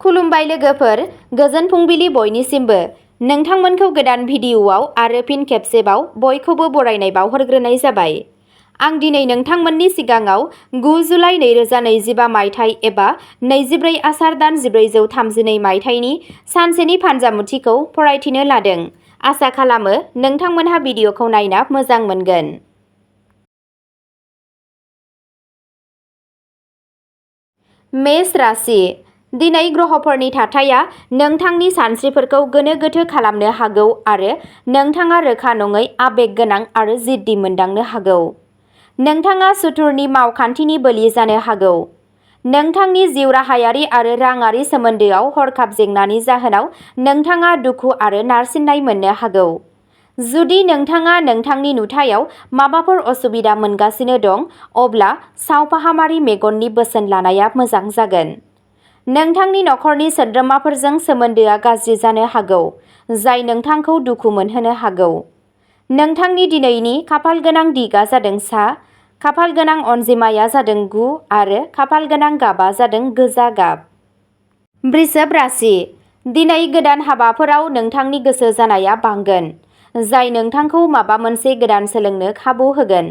खुलुमबाय लोगोफोर, गोजोन फुंबिलि बयनिसिमबो। नोंथांमोनखौ गोदान भिडिअ'आव आरो फिन खेबसेबाव बयखौबो बरायनाय बावहरग्रोनाय जाबाय। आं दिनै नोंथांमोननि सिगाङाव 9 जुलाइ 2025 मायथाइ एबा 24 आसार दान 1432 मायथाइनि सानसेनि फानजामुथिखौ फरायथिनो लादों। आसा खालामो नोंथांमोनहा भिडिअ'खौ नायना मोजां मोनगोन। मेष राशि। दिनै ग्रहफोरनि थाथाया नोंथांनि सानस्रिफोरखौ गोनो गोथो खालामनो हागौ आरो नोंथाङा रोखा नङै आबेग गोनां आरो जिद्दि मोनदांनो हागौ। नोंथाङा सुथुरनि मावखान्थिनि बोलि जानो हागौ। नोंथांनि जिउ राहायारि आरो राङारि सोमोन्दोआव हरखाब जेंनानि जाहोनाव नोंथाङा दुखु आरो नारसिननाय मोननो हागौ। जुदि नोंथाङा नोंथांनि नुथायाव माबाफोर असुबिदा मोनगासिनो दं, अब्ला सावफाहामारि मेगननि बोसोन लानाया मोजां जागोन। नोंथांनि नखरनि सोद्रोमाफोरजों सोमोन्दोआ गाज्रि जानो हागौ, जाय नोंथांखौ दुखु मोनहोनो हागौ। नोंथांनि दिनैनि खाफालगोनां दिगआ जादों सा, खाफालगोनां अनजिमाया जादों 9 आरो खाफालगोनां गाबआ जादों गोजा गाब। वृषभ राशि। दिनै गोदान हाबाफोराव नोंथांनि गोसो जानाया बांगोन, जाय नोंथांखौ माबा मोनसे गोदान सोलोंनो खाबु होगोन।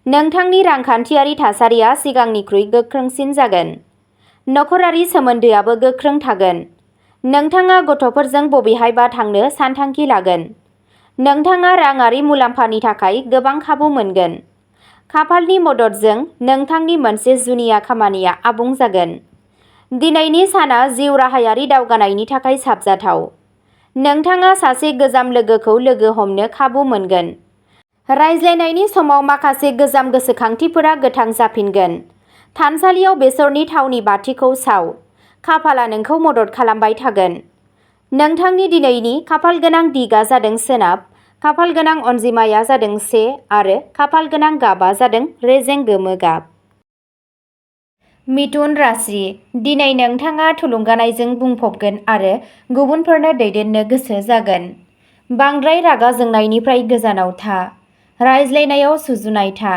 नोंथांनि रांखान्थियारि थासारिया सिगांनिख्रुइ गोख्रोंसिन जागोन। नखरारि सोमोन्दोआबो गोख्रों थागोन। नोंथाङा गथ'फोरजों बबेहायबा थांनो सानथांखि लागोन। नोंथाङा राङारि मुलाम्फानि थाखाय गोबां खाबु मोनगोन। खाफालनि मददजों नोंथांनि मोनसे जुनिया खामानिया आबुं जागोन। दिनैनि साना जिउ राहायारि दावगानायनि थाखाय साबजाथाव। नोंथाङा सासे गोजाम लोगोखौ लोगो हमनो खाबु मोनगोन। रायज्लायनायनि समाव माखासे गोजाम गोसोखांथिफोरा गोथां जाफिनगोन। थानसालियाव बेसरनि थावनि बाथिखौ साव। खाफालआ नोंखौ मदद खालामबाय थागोन। नोंथांनि दिनैनि खाफालगोनां दिगआ जादों सोनाब, खाफालगोनां अनजिमाया जादों 1 आरो खाफालगोनां गाबआ जादों रेजें गोमो गाब। मिथुन राशि। दिनै नोंथाङा थुलुंगानायजों बुंफबगोन आरो गुबुनफोरनो दैदेननो गोसो जागोन। बांद्राय रागा जोंनायनिफ्राय गोजानाव था। रायज्लायनायाव सुजुनाय था।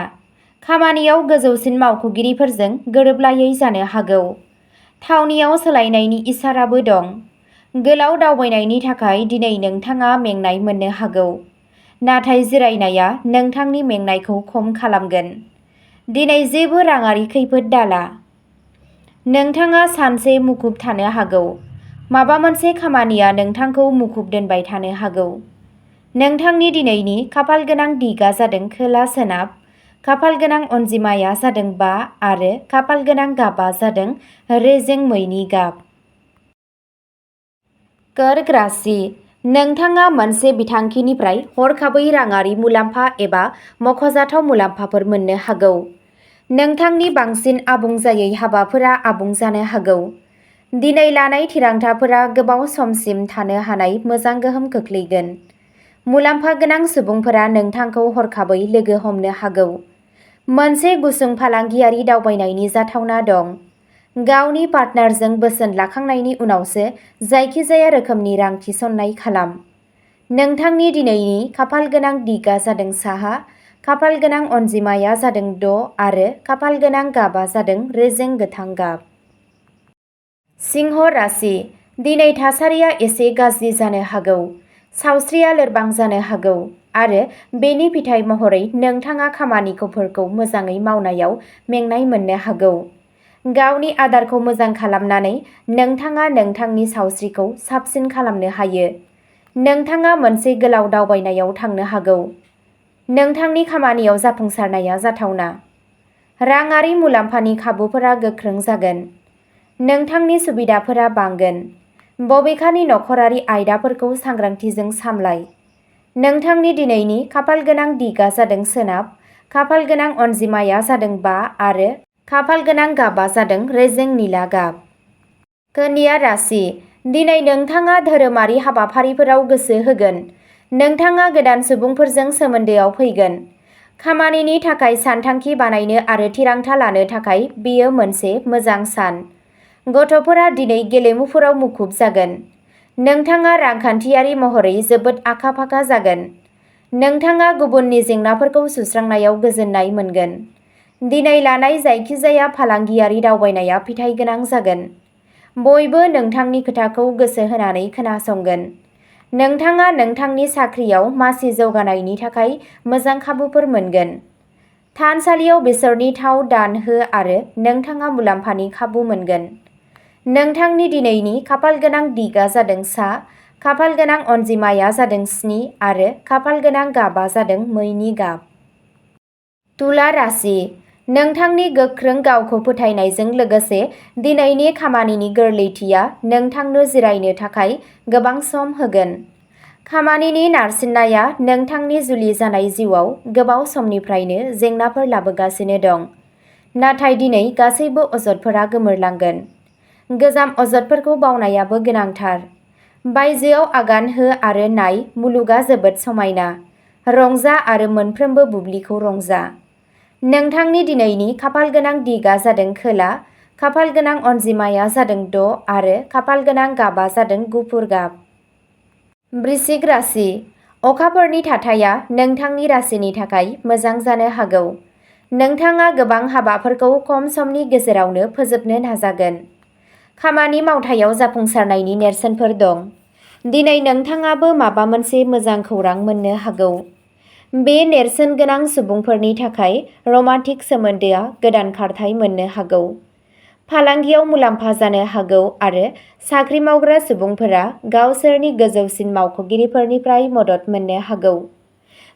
खामानियाव गोजौसिन मावख'गिरिफोरजों गोरोबलायै जानो हागौ। थावनियाव सोलायनायनि इसाराबो दं। गोलाव दावबायनायनि थाखाय दिनै नोंथाङा मेंनाय मोननो हागौ, नाथाय जिरायनाया नोंथांनि मेंनायखौ खम खालामगोन। दिनै जेबो राङारि खैफोद दाला। नोंथाङा सानसे मुखुब थानो हागौ। माबा मोनसे खामानिया नोंथांखौ मुखुब दोनबाय थानो हागौ। नोंथांनि दिनैनि खाफालगोनां दिगआ जादों खोला सोनाब, खाफालगोनां अनजिमाया जादों 5 आरो खाफालगोनां गाबआ जादों रेजें मैनि गाब। कर्क राशि। नोंथाङा मोनसे बिथांखिनिफ्राय हरखाबै राङारि मुलाम्फा एबा मख'जाथाव मुलाम्फाफोर मोननो हागौ। नोंथांनि बांसिन आबुं जायै हाबाफोरा आबुं जानो हागौ। दिनै लानाय थिरांथाफोरा गोबाव समसिम थानो हानाय मोजां गोहोम खोख्लैगोन। मुलाम्फा गोनां सुबुंफोरा नोंथांखौ हरखाबै लोगो हमनो हागौ। मोनसे गुसुं फालांगियारि दावबायनायनि जाथावना दं। गावनि पार्टनारजों बोसोन लाखांनायनि उनावसो जायखिजाया रोखोमनि रां थिसननाय खालाम। नोंथांनि दिनैनि खाफालगोनां दिगआ जादों साहा, खाफालगोनां अनजिमाया जादों 6 आरो खाफालगोनां गाबआ जादों रेजें गोथां गाब। सिंह राशि। दिनै थासारिया एसे गाज्रि जानो हागौ। सावस्रिया लोरबां जानो हागौ आरो बेनि फिथाय महरै नोंथाङा खामानिफोरखौ मोजाङै मावनायाव मेंनाय मोननो हागौ। गावनि आदारखौ मोजां खालामनानै नोंथाङा नोंथांनि सावस्रिखौ साबसिन खालामनो हायो। नोंथाङा मोनसे गोलाव दावबायनायाव थांनो हागौ। नोंथांनि खामानियाव जाफुंसारनाया जाथावना। राङारि मुलाम्फानि खाबुफोरा गोख्रों जागोन। नोंथांनि सुबिदाफोरा बांगोन। बबेखानि नखरारि आयदाफोरखौ सांग्रांथिजों सामलाय। नोंथांनि दिनैनि खाफालगोनां दिगआ जादों सोनाब, खाफालगोनां अनजिमाया जादों 5 आरो खाफालगोनां गाबआ जादों रेजें निला गाब। कन्या राशि। दिनै नोंथाङा धोरोमारि हाबाफारिफोराव गोसो होगोन। नोंथाङा गोदान सुबुंफोरजों सोमोन्दोआव फैगोन। खामानिनि थाखाय सानथांखि बानायनो आरो थिरांथा लानो थाखाय बेयो मोनसे मोजां सान। गथ'फोरा दिनै गेलेमुफोराव मुखुब जागोन। नोंथाङा रांखान्थियारि महरै जोबोद आखा-फाखा जागोन। नोंथाङा गुबुननि जेंनाफोरखौ सुस्रांनायाव गोजोननाय मोनगोन। दिनै लानाय जायखिजाया फालांगियारि दावबायनाया फिथाइ गोनां जागोन। बयबो नोंथांनि खोथाखौ गोसो होनानै खोनासंगोन। नोंथाङा नोंथांनि साख्रियाव मासि जौगानायनि थाखाय मोजां खाबुफोर मोनगोन। थानसालियाव बिसोरनि थाव दान हो आरो नोंथाङा मुलाम्फानि खाबु मोनगोन। नोंथांनि दिनैनि खाफालगोनां दिगा जादों सा, खाफालगोनां अनजिमाया जादों 7 आरो खाफालगोनां गाबआ जादों मैनि गाब। तुला राशि, नोंथांनि गोख्रों गावखौ फोथायनायजों लोगोसे दिनैनि खामानिनि गोरलैथिया नोंथांनो जिरायनो थाखाय गोबां सम होगोन। खामानिनि नारसिननाया नोंथांनि जुलि जानाय जिउआव गोबाव समनिफ्रायनो जेंनाफोर लाबोगासिनो दं। नाथाय दिनै गासैबो अजदफोरा गोमोरलांगोन। गोजाम अजदफोरखौ बावनायाबो गोनांथार। बायजोआव आगान हो आरो नाय मुलुगआ जोबोद समायना। रंजा आरो मोनफ्रोमबो बुब्लिखौ रंजा। नोंथांनि दिनैनि खाफालगोनां दिगा जादों खोला, खाफालगोनां अनजिमाया जादों 6 आरो खाफालगोनां गाबआ जादों गुफुर गाब। वृश्चिक राशि, अखाफोरनि थाथाया नोंथांनि राशिनि थाखाय मोजां जानो हागौ। नोंथाङा गोबां हाबाफोरखौ खम समनि गेजेरावनो फोजोबनो नाजागोन। खामानि मावथायाव जाफुंसारनायनि नेरसोनफोर दं। दिनै नोंथाङाबो माबा मोनसे मोजां खौरां मोननो हागौ। बे नेरसोन गोनां सुबुंफोरनि थाखाय रमान्टिक सोमोन्दोआ गोदान खारथाइ मोननो हागौ। फालांगियाव मुलाम्फा जानो हागौ आरो साख्रि मावग्रा सुबुंफोरा गावसोरनि गोजौसिन मावख'गिरिफोरनिफ्राय मदद मोननो हागौ।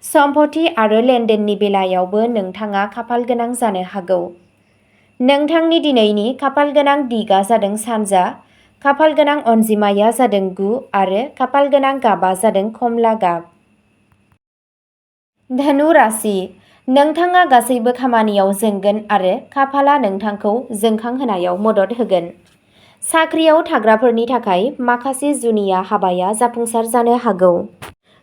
सम्पथि आरो लेनदेननि बेलायावबो नोंथाङा खाफालगोनां जानो हागौ। नोंथांनि दिनैनि खाफालगोनां दिगा जादों सानजा, खाफालगोनां अनजिमाया जादों 9 आरो खाफालगोनां गाबआ जादों खमला गाब। धनु राशि, नोंथाङा गासैबो खामानियाव जोंगोन आरो खाफालआ नोंथांखौ जोंखांहोनायाव मदद होगोन। साख्रियाव थाग्राफोरनि थाखाय माखासे जुनिया हाबाया जाफुंसार जानो हागौ।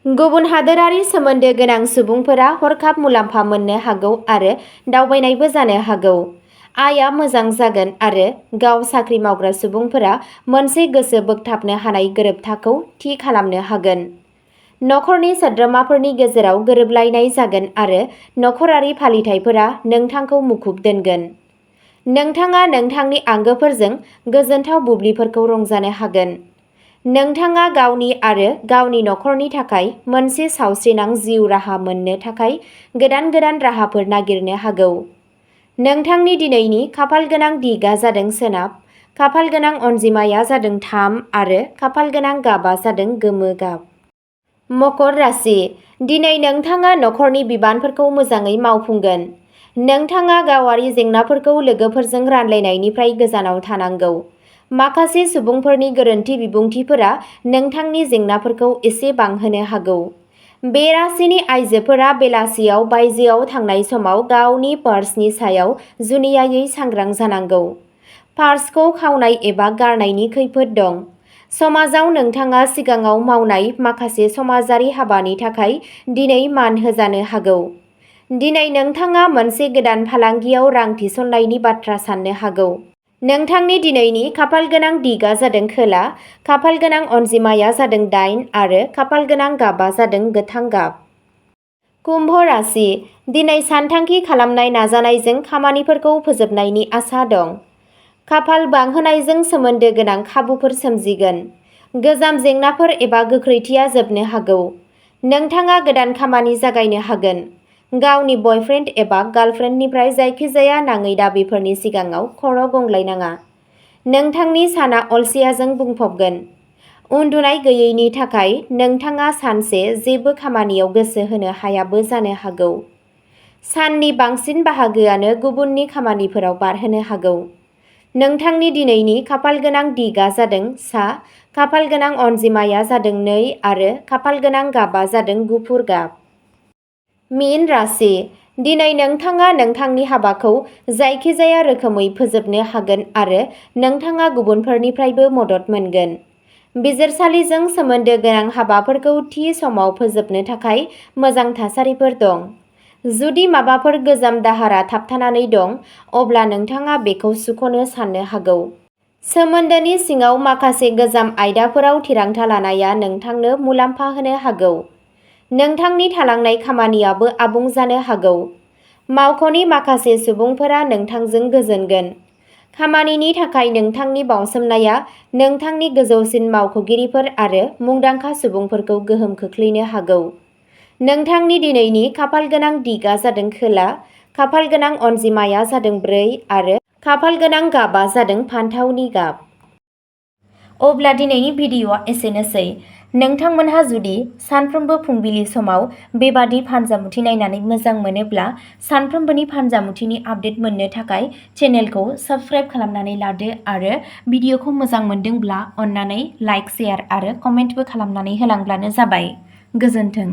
गुबुन हादोरारि सोमोन्दो गोनां सुबुंफोरा हरखाब मुलाम्फा मोननो हागौ आरो दावबायनायबो जानो हागौ। आयआ मोजां जागोन आरो गाव साख्रि मावग्रा सुबुंफोरा मोनसे गोसो बोगथाबनो हानाय गोरोबथाखौ थि खालामनो हागोन। नखरनि सोद्रोमाफोरनि गेजेराव गोरोबलायनाय जागोन आरो नखरारि फालिथायफोरा नोंथांखौ मुखुब दोनगोन। नोंथाङा नोंथांनि आंगोफोरजों गोजोनथाव बुब्लिफोरखौ रंजानो हागोन। नोंथाङा गावनि आरो गावनि नखरनि थाखाय मोनसे सावस्रिनां जिउ राहा मोननो थाखाय गोदान राहाफोर नागिरनो हागौ। नोंथांनि दिनैनि खाफालगोनां दिगा जादों सोनाब, खाफालगोनां अनजिमाया जादों 3 आरो खाफालगोनां गाबआ जादों गोमो गाब। मकर राशि, दिनै नोंथाङा नखरनि बिबानफोरखौ मोजाङै मावफुंगोन। नोंथाङा गावारि जेंनाफोरखौ लोगोफोरजों रानलायनायनिफ्राय गोजानाव थानांगौ। माखासे सुबुंफोरनि गोरोन्थि बिबुंथिफोरा नोंथांनि जेंनाफोरखौ एसे बांहोनो हागौ। बे राशिनि आइजोफोरा बेलासियाव बायजोआव थांनाय समाव गावनि पार्सनि सायाव जुनियायै सांग्रां जानांगौ। पार्सखौ खावनाय एबा गारनायनि खैफोद दं। समाजाव नोंथाङा सिगाङाव मावनाय माखासे समाजारि हाबानि थाखाय दिनै मान होजानो हागौ। दिनै नोंथाङा मोनसे गोदान फालांगियाव रां थिसननायनि बाथ्रा साननो हागौ। नोंथांनि दिनैनि खाफालगोनां दिगा जादों खोला, खाफालगोनां अनजिमाया जादों 8 आरो खाफालगोनां गाबआ जादों गोथां गाब। कुम्भ राशि, दिनै सानथांखि खालामनाय नाजानायजों खामानिफोरखौ फोजोबनायनि आसा दं। खाफाल बांहोनायजों सोमोन्दो गोनां खाबुफोर सोमजिगोन। गोजाम जेंनाफोर एबा गोख्रैथिया जोबनो हागौ। नोंथाङा गोदान खामानि जागायनो हागोन। गावनि बयफ्रेन्ड एबा गार्लफ्रेन्डनिफ्राय जायखिजाया नाङै दाबिफोरनि सिगाङाव खर' गंग्लायनाङा। नोंथांनि साना अलसियाजों बुंफबगोन। उन्दुनाय गैयैनि थाखाय नोंथाङा सानसे जेबो खामानियाव गोसो होनो हायाबो जानो हागौ। साननि बांसिन बाहागोआनो गुबुननि खामानिफोराव बारहोनो हागौ। नोंथांनि दिनैनि खाफालगोनां दिगा जादों सा, खाफालगोनां अनजिमाया जादों 2 आरो खाफालगोनां गाबआ जादों गुफुर गाब। मीन राशि, दिनै नोंथाङा नोंथांनि हाबाखौ जायखिजाया रोखोमै फोजोबनो हागोन आरो नोंथाङा गुबुनफोरनिफ्रायबो मदद मोनगोन। बिजिरसालिजों सोमोन्दो गोनां हाबाफोरखौ थि समाव फोजोबनो थाखाय मोजां थासारिफोर दं। जुदि माबाफोर गोजाम दाहारा थाबथानानै दं, अब्ला नोंथाङा बेखौ सुख'नो साननो हागौ। सोमोन्दोनि सिङाव माखासे गोजाम आयदाफोराव थिरांथा लानाया नोंथांनो मुलाम्फा होनो हागौ। नोंथांनि थालांनाय खामानियाबो आबुं जानो हागौ। मावख'नि माखासे सुबुंफोरा नोंथांजों गोजोनगोन। खामानिनि थाखाय नोंथांनि बावसोमनाया नोंथांनि गोजौसिन मावख'गिरिफोर आरो मुंदांखा सुबुंफोरखौ गोहोम खोख्लैनो हागौ। नोंथांनि दिनैनि खाफालगोनां दिगआ जादों खोला, खाफालगोनां अनजिमाया जादों 4 आरो खाफालगोनां गाबआ जादों फान्थावनि गाब। अब्ला दिनैनि भिडिअ'आ एसेनोसै। नोंथांमोनहा जुदि सानफ्रोमबो फुंबिलि समाव बेबादि फानजामुथि नायनानै मोजां मोनोब्ला सानफ्रोमबोनि फानजामुथिनि आपडेट मोननो थाखाय चेनेलखौ साबस्क्राइब खालामनानै लादो आरो भिडिअ'खौ मोजां मोनदोंब्ला अन्नानै लाइक, शेयार आरो कमेन्टबो खालामनानै होलांब्लानो जाबाय। गोजोन्थों।